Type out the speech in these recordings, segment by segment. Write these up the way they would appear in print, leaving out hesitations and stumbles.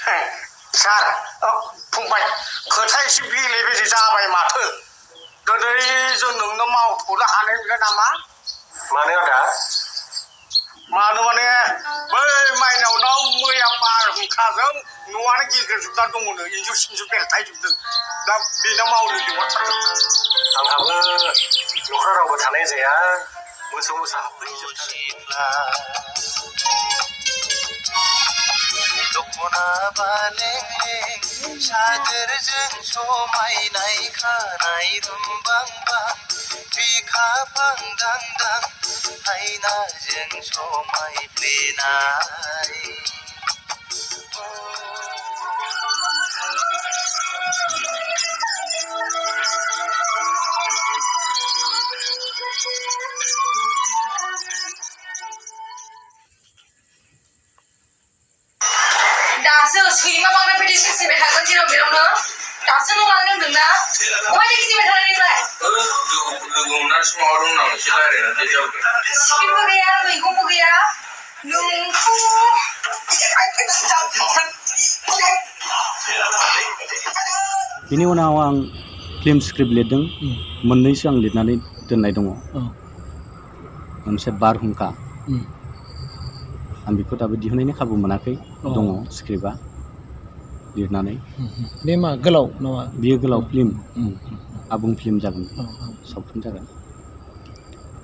सार फंबाय खोथा एसे बेले बेजे जाबाय माथो दिनै जों नोंनो मावथ'नो हानाय नङा नामा मानो आदा मानो माने बै माइनावनाव मैया बारहुंखाजों न'आनो गेग्रेजोबना दङनो इन्जुर सिन्जुर बेलथायजोबदों दा बेनाव मावनो लिंहरथारदों आंहाबो न'खराव रावबो थानाय जाया मोसौ मोसा दख'ना बालें सादोरजों समायनाय खानाय रुमबांबां बिखा फांदांदां आयनाजों समायफ्लेनाय दासो सैमा मावनो बिदि सिसिबाय थागोन जेराव मेरावनो दासो नों लांनो होनदोंना बहाय गिदिंबाय थानायनिफ्राय लोगो हमनानैसो माबा दं नामा एसे रायज्लायनानै जाबोदों सिखिबो गैया मैगंबो गैया नोंखौ बिनि उनाव आं फिल्म स्क्रिप्ट लिरदों मोननैसो आं लिरनानै दोननाय दङ मोनसे बारहुंखा आं बेखौ दाबो दिहुननायनि खाबु मोनाखै दङ स्क्रिप्टआ लिरनानै बे मा गोलाव नामा बियो गोलाव फिल्म आबुं फिल्म जागोन सावथुन जागोन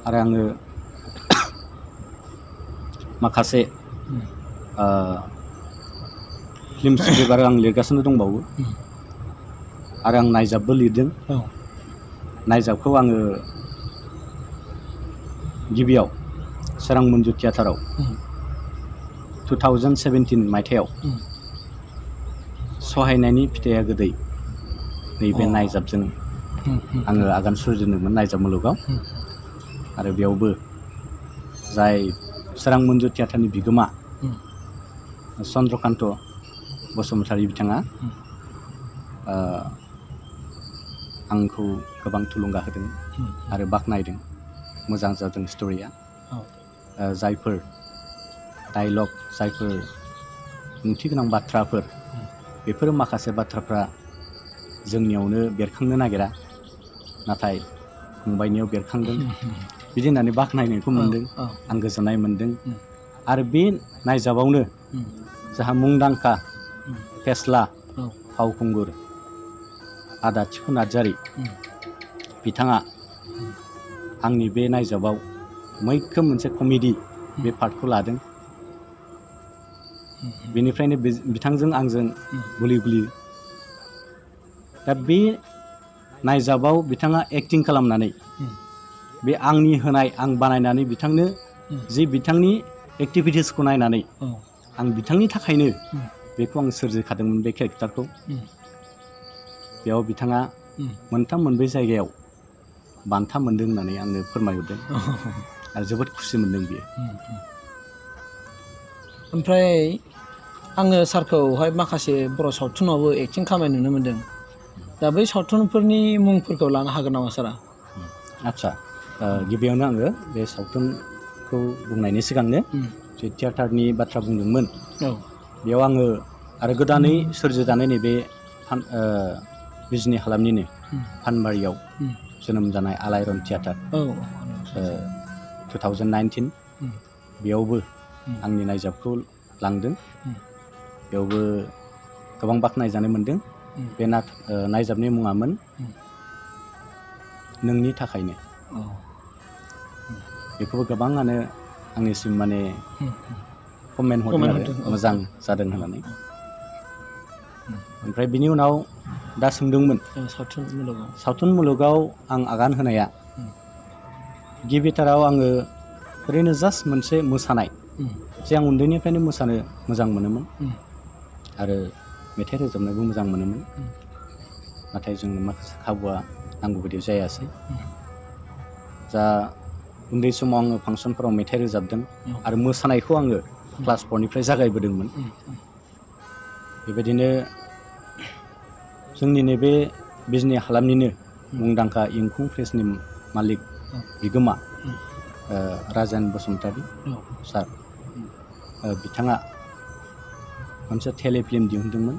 आरो आङो माखासे फिल्म स्क्रिप्ट आरो आं लिरगासिनो दंबावो आरो आं नायजाबबो लिरदों नायजाबखौ आङो गिबियाव चिरां मन्जु थियेटाराव 2017 मायथाइयाव सहायनायनि फिथाइया गोदै नैबे नायजाबजों आङो आगान सुरजेनदोंमोन नायजाब मुलुगाव आरो बेयावबो जाय चिरां मन्जु थियेटारनि बिगोमा चन्द्रकान्त बसुमतारी बिथाङा आंखौ गोबां थुलुंगा होदों आरो बाख्नायदों मोजां जादों स्ट'रिया जायफोर डायलग जायफोर ओंथिगोनां बाथ्राफोर बेफोर माखासे बाथ्राफ्रा जोंनियावनो बेरखांनो नागिरा नाथाय फंबायनियाव बेरखांदों बिदि होननानै बाख्नायनायखौ मोन्दों आं गोजोननाय मोन्दों आरो बे नायजाबावनो जाहा मुंदांखा फेस्ला फावखुंगुर आदा थिफु नार्जारी बिथाङा आंनि बे नायजाबाव मैखोम मोनसे कमेडि बे पार्टखौ लादों बेनिफ्रायनो बिथांजों आंजों गुलि गुलि दा बे नायजाबाव बिथाङा एक्टिं खालामनानै बे आंनि होनाय आं बानायनानै बिथांनो जे बिथांनि एक्टिभिटिसखौ नायनानै आं बिथांनि थाखायनो बेखौ आं सोरजिखादोंमोन बे केरेक्टारखौ बेयाव बिथाङा मोनथाम मोनब्रै जायगायाव बान्था मोन्दों होननानै आंनो फोरमायहरदों आरो जोबोद खुसि मोन्दों बियो ओमफ्राय आङो सारखौहाय माखासे बर' सावथुनावबो एक्टिं खालामनाय नुनो मोन्दों दा बै सावथुनफोरनि मुंफोरखौ लानो हागोन नामा सारा आदसा गिबियावनो आङो बे सावथुनखौ बुंनायनि सिगांनो जे थियेटारनि बाथ्रा बुंदोंमोन बेयाव आङो आरो गोदानै सोरजिजानाय नैबे बिजनि हालामनिनो फानबारियाव जोनोम जानाय आलायरन थियेटार 2019 बेयावबो आंनि नायजाबखौ लांदों बेयावबो गोबां बाख्नायजानाय मोन्दों बे नायजाबनि मुङामोन नोंनि थाखायनो बेखौबो गोबाङानो आंनिसिम माने कमेन्ट हरदों आरो मोजां जादों होननानै ओमफ्राय बिनि उनाव दा सोंदोंमोन सावथुन मुलुगाव आं आगान होनाया गिबिथाराव आङो ओरैनो जास्ट मोनसे मोसानाय जे आं उन्दैनिफ्रायनो मोसानो मोजां मोनोमोन आरो मेथाइ रोजाबनोबो मोजां मोनोमोन नाथाय जोंनो माखासे खाबुआ नांगौ बायदि जायासै जा उन्दै समाव आङो फांसनफोराव मेथाइ रोजाबदों आरो मोसानायखौ आङो क्लास 4निफ्राय जागायबोदोंमोन बेबायदिनो जोंनि नैबे बिजनि हालामनिनो मुंदांखा इंखुं प्रेसनि मालिक बिगोमा राजेन बसुमतारी सार बिथाङा मोनसे टेलिफिल्म दिहुनदोंमोन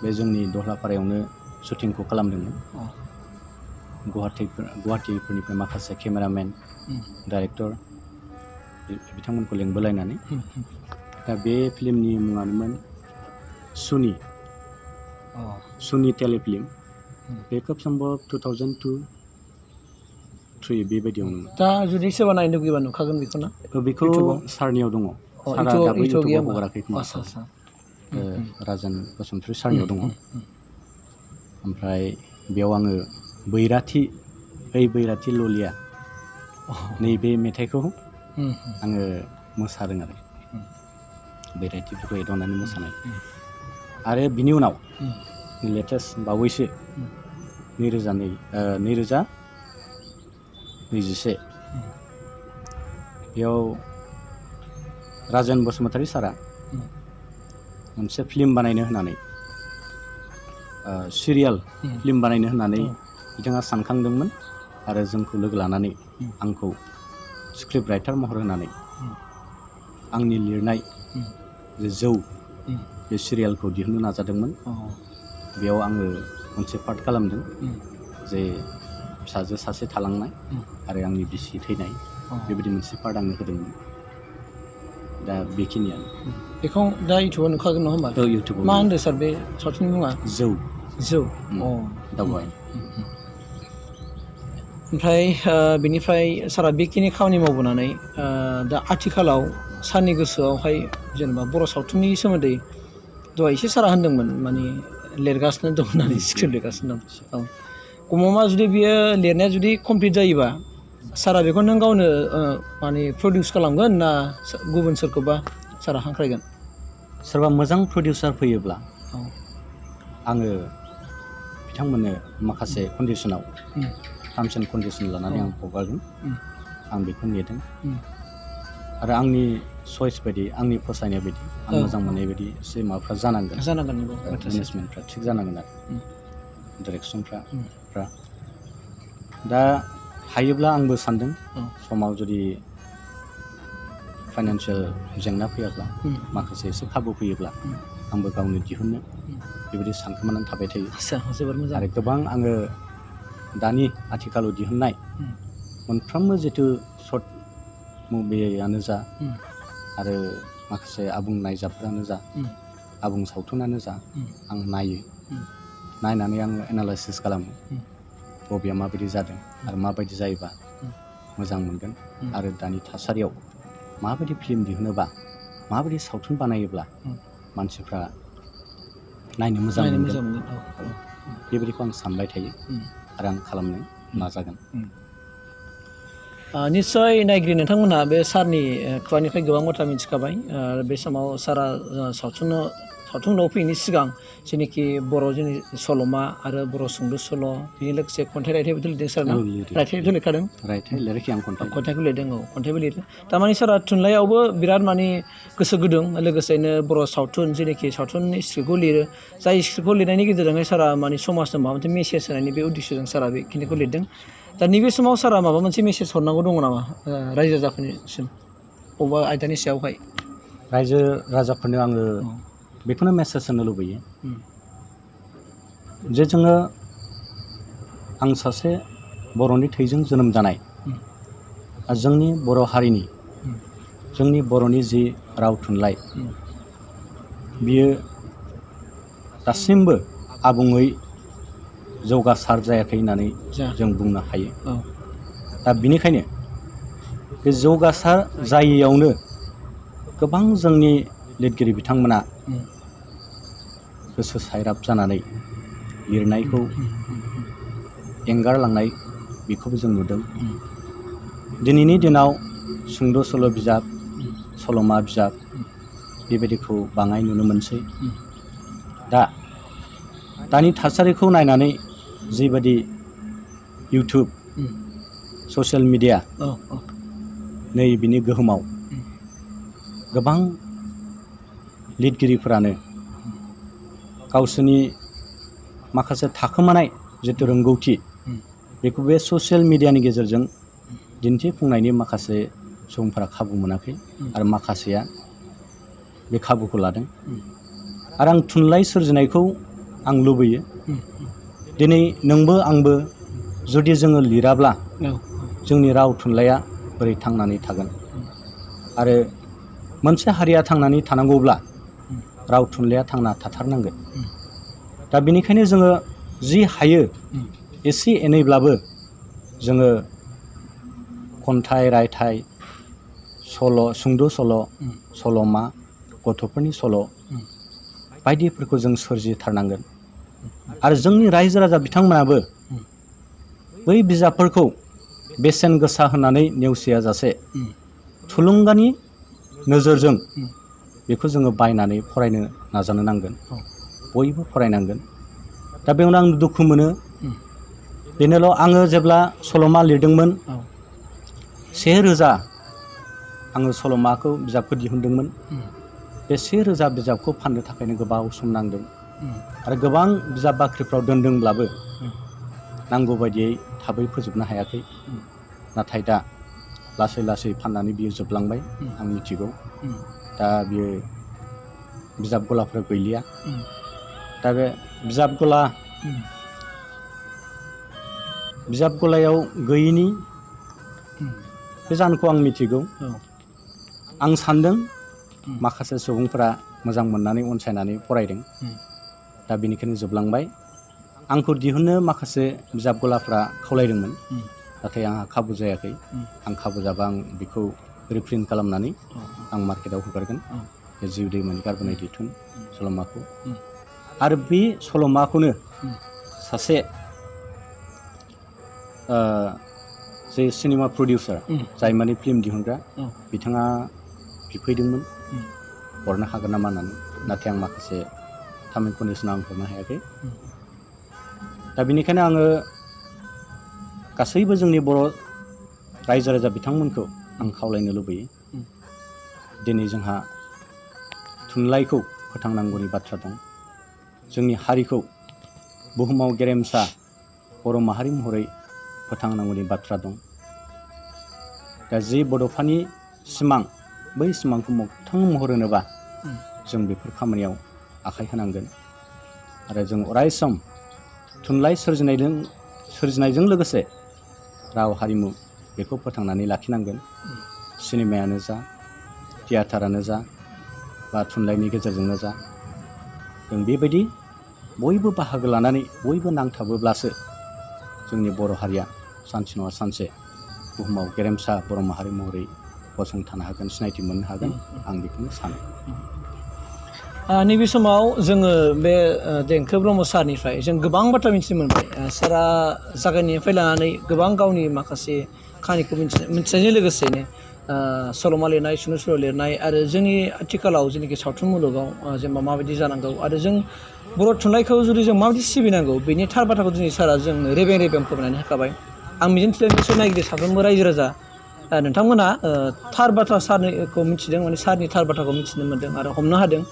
बे जोंनि दहलापारायावनो शुटिंखौ खालामदोंमोन गुवाहाटिफोरनिफ्राय माखासे केमेरामेन डाइरेक्टर बिथांमोनखौ लेंबोलायनानै दा बे फिल्मनि मुङानोमोन सुनि टेलिफिल्म बे खोब सम्भब 2002-03 बेबायदियावनो दा जुदि सोरबा नायनो लुगैबा नुखागोन बेखौ ना बेखौ सारनियाव दङ सारा दाबो इउटुबाव हगाराखै खोमा राजन बसुमतारी सारनियाव दङ ओमफ्राय बेयाव आङो बैराथि ललिया नैबे मेथाइखौ आङो मोसादों आरो बैराथिफोरखौ एदावनानै मोसानाय आरो बिनि उनाव लेटेस्ट बावैसो 2021 बेयाव राजन बसुमतारी सारा मोनसे फिल्म बानायनो होननानै सिरियाल फिल्म बानायनो होननानै बिथाङा सानखांदोंमोन आरो जोंखौ लोगो लानानै आंखौ स्क्रिप्ट राइटार महर होनानै आंनि लिरनाय जे जौ बे सिरियालखौ दिहुननो नाजादोंमोन बेयाव आङो मोनसे पार्ट खालामदों जे फिसाजो सासे थालांनाय आरो आंनि बिसि थैनाय बेबायदि मोनसे पार्ट आंनो होदोंमोन दा बेखिनियानो बेखौ दा इउटुबाव नुखागोन नङा होमबा इउटुबाव मा होनदों सार बे सावथुननि मुङा जौ दावबाय ओमफ्राय बेनिफ्राय सारा बेखिनि खामानि मावबोनानै दा आथिखालाव सारनि गोसोआवहाय जेनेबा बर' सावथुननि सोमोन्दै दहाय एसे सारा होनदोंमोन माने लिरगासिनो दं होननानै स्क्रिप्ट लिरगासिनो दं गमामा जुदि बियो लिरनाया जुदि कमप्लिट जायोबा सारा बेखौ नों गावनो माने प्रडिउस खालामगोन ना गुबुन सोरखौबा सारा हांख्रायगोन सोरबा मोजां प्रडिउसार फैयोब्ला आङो बिथांमोननो माखासे कन्डिसनाव टार्म्स एन्ड कन्डिसन लानानै आं हगारगोन आं बेखौ नेदों आरो आंनि चइस बायदि आंनि फसायनाय बायदि आं मोजां मोननाय बायदि एसे माबाफ्रा जानांगोन मेनेजमेन्टफ्रा थिग जानांगोन आरो डिरेक्सनफ्रा दा हायोब्ला आंबो सानदों समाव जुदि फाइनान्सियेल जेंना फैयाब्ला माखासे एसे खाबु फैयोब्ला आंबो गावनो दिहुननो बेबायदि सानखोमानानै थाबाय थायो जोबोर मोजां आरो गोबां आङो दानि आथिखालाव दिहुननाय मोनफ्रोमबो जिथु सर्ट मुभियानो जा आरो माखासे आबुं नायजाबफोरानो जा आबुं सावथुनानो जा आं नायो नायनानै आङो एनालाइसिस खालामो बबेया माबायदि जादों आरो माबायदि जायोबा मोजां मोनगोन आरो दानि थासारियाव माबायदि फिल्म दिहुनोबा माबायदि सावथुन बानायोब्ला मानसिफ्रा नायनो मोजां मोनगोन बेबायदिखौ आं सानबाय थायो आरो आं खालामनो नाजागोन निस्सय नायगिरि नोंथांमोनहा बे सारनि खुगानिफ्राय गोबां बाथ्रा मिथिखाबाय बे समाव सारा सावथुनाव फैनायनि सिगां जेनाखि बर' जोंनि सल'मा आरो बर' सुंद' सल' बेजों लोगोसे खन्थाइ रायथाइबो लिरदों सार ना रायथाइबो लिरखादों खन्थाइखौ लिरदों खन्थाइबो लिरदों थारमाने सारा थुनलाइयावबो बिराद माने गोसो गुदुं लोगोसेनो बर' सावथुन जेनाखि सावथुननि स्क्रिप्टखौ लिरो जाय स्क्रिप्टखौ लिरनायनि गेजेरजोंहाय सारा माने समाजनो माबा मोनसे मेसेज होनायनि बे उद्देশ্যजों सारा बेखिनिखौ लिरदों दा नैबे समाव सारा माबा मोनसे मेसेज हरनांगौ दङ नामा रायजो राजाफोरनिसिम बबेबा आयदानि सायावहाय रायजो राजाफोरनो आङो बेखौनो मेसेज होनो लुबैयो जे जोङो आं सासे बर'नि थैजों जोनोम जानाय जोंनि बर' हारिनि जोंनि बर'नि जि राव थुनलाइ बियो दासिमबो आबुङै जौगासार जायाखै होननानै जों बुंनो हायो दा बिनिखायनो बे जौगासार जायैयावनो गोबां जोंनि लिरगिरि बिथांमोना गोसो सायराब जानानै लिरनायखौ एंगारलांनाय बेखौबो जों नुदों दिनैनि दिनाव सुंद' सल' बिजाब सल'मा बिजाब बेबायदिखौ बाङाय नुनो मोनसै दानि थासारिखौ नायनानै जिबायदि इउटुब ससियेल मिडिया नै बिनि गोहोमाव गोबां लिरगिरिफोरानो गावसोरनि माखासे थाखोमानाय जितु रोंगौथि बेखौ बे ससियेल मिडियानि गेजेरजों दिन्थिफुंनायनि माखासे सुबुंफोरा खाबु मोनाखै आरो माखासेया बे खाबुखौ लादों आरो आं थुनलाइ सोरजिनायखौ आं लुबैयो दिनै नोंबो आंबो जुदि जोङो लिराब्ला जोंनि राव थुनलाइया बोरै थांनानै थागोन आरो मोनसे हारिया थांनानै थानांगौब्ला राव थुनलाइया थांना थाथारनांगोन दा बेनिखायनो जोङो जि हायो एसे एनैब्लाबो जोङो खन्थाइ रायथाइ सल' सुंद' सल' सल'मा गथ'फोरनि सल' बायदिफोरखौ जों सोरजिथारनांगोन आरो जोंनि रायजो राजा बिथांमोनाबो बै बिजाबफोरखौ बेसेन गोसा होननानै नेवसियाजासे थुलुंगानि नोजोरजों बेखौ जोङो बायनानै फरायनो नाजानो नांगोन बयबो फरायनांगोन दा बेयावनो आं दुखु मोनो बेनोल' आङो जेब्ला सल'मा लिरदोंमोन 1000 आङो सल'माखौ बिजाबखौ दिहुनदोंमोन बे 1000 बिजाबखौ फाननो थाखायनो गोबाव सम नांदों आरो गोबां बिजाब बाख्रिफ्राव दोनदोंब्लाबो नांगौ बायदियै थाबै फोजोबनो हायाखै नाथाय दा लासै लासै फाननानै बियो जोबलांबाय आं मिथिगौ दा बियो बिजाब गलाफ्रा गैलिया दा बे बिजाब गलायाव गैयिनि बे जाहोनखौ आं मिथिगौ आं सान्दों माखासे सुबुंफोरा मोजां मोननानै अनसायनानै फरायदों दा बेनिखायनो जोबलांबाय आंखौ दिहुननो माखासे बिजाब गलाफ्रा खावलायदोंमोन नाथाय आंहा खाबु जायाखै आं खाबु जाबा आं बेखौ रिप्रिन्ट खालामनानै आं मार्केटाव हगारगोन बे जिउ दैमानि गारबोनाय दैथुन सल'माखौ आरो बे सल'माखौनो सासे जे सिनेमा प्रडिउसार जाय माने फिल्म दिहुनग्रा बिथाङा बिफैदोंमोन हरनो हागोन नामा होननानै नाथाय आं माखासे टार्म एन्ड कन्डिसनाव आं हरनो हायाखै दा बेनिखायनो आङो गासैबो जोंनि बर' रायजो राजा बिथांमोनखौ आं खावलायनो लुबैयो दिनै जोंहा थुनलाइखौ फोथांनांगौनि बाथ्रा दं जोंनि हारिखौ बुहुमाव गेरेमसा बर' माहारि महरै फोथांनांगौनि बाथ्रा दं दा जि बड'फानि सिमां बै सिमांखौ मोगथां महर होनोबा जों बेफोर खामानियाव आखाइ होनांगोन आरो जों अरायसम थुनलाइ सोरजिनायजों लोगोसे राव हारिमु बेखौ फोथांनानै लाखिनांगोन सिनेमायानो जा थियाटारानो जा बा थुनलाइनि गेजेरजोंनो जा जों बेबायदि बयबो बाहागो लानानै बयबो नांथाबोब्लासो जोंनि बर' हारिया सानसे नङा सानसे बुहुमाव गेरेमसा बर' माहारि महरै गसंथानो हागोन सिनायथि मोननो हागोन आं बेखौनो सानो नैबे समाव जोङो बे देंखो ब्रह्म सारनिफ्राय जों गोबां बाथ्रा मिथिनो मोनबाय सारा जागायनायनिफ्राय लानानै गोबां गावनि माखासे खाहानिखौ मिथिनायजों लोगोसेनो सल'मा लिरनाय सुंद' सल' लिरनाय आरो जोंनि आथिखालाव जेनाखि सावथुन मुलुगाव जेनेबा माबायदि जानांगौ आरो जों बर' थुनलाइखौ जुदि जों माबायदि सिबिनांगौ बेनि थार बाथ्राखौ दिनै सारा जोंनो रेबें फोरमायनानै होखाबाय आं मिजिंथिदों बिसोर नायगिरि साफ्रोमबो रायजो राजा नोंथांमोना थार बाथ्रा सारनिखौ मिथिदों माने सारनि थार बाथ्राखौ मिथिनो मोन्दों आरो हमनो हादों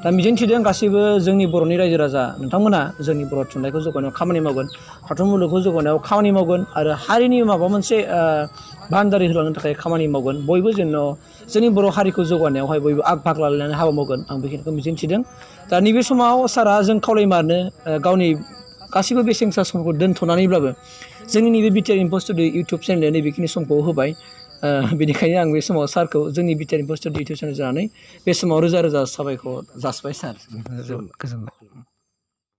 दा मिजिंथिदों गासैबो जोंनि बर'नि रायजो राजा नोंथांमोना जोंनि बर' थुनलाइखौ जौगानायाव खामानि मावगोन सावथुन मुलुगखौ जौगानायाव खामानि मावगोन आरो हारिनि माबा मोनसे बान्दारि होलांनो थाखाय खामानि मावगोन बयबो जेन' जोंनि बर' हारिखौ जौगानायावहाय बयबो आग भाग लालायनानै हाबा मावगोन आं बेखिनिखौ मिजिंथिदों दा नैबे समाव सारा जों खावलायमारनो गावनि गासैबो बेसेन गोसा समखौ दोनथ'नानैब्लाबो जोंनि नैबे बिटिआर इनफो स्टुडिअ इउटुब चेनेलनि नैबेखिनि समखौ होबाय बेनिखायनो आं बे समाव सारखौ जोंनि BTR info studio YouTube channel जानानै बे समाव रोजा रोजा साबायखर जासिबाय सार जोबोद गोजोनबाय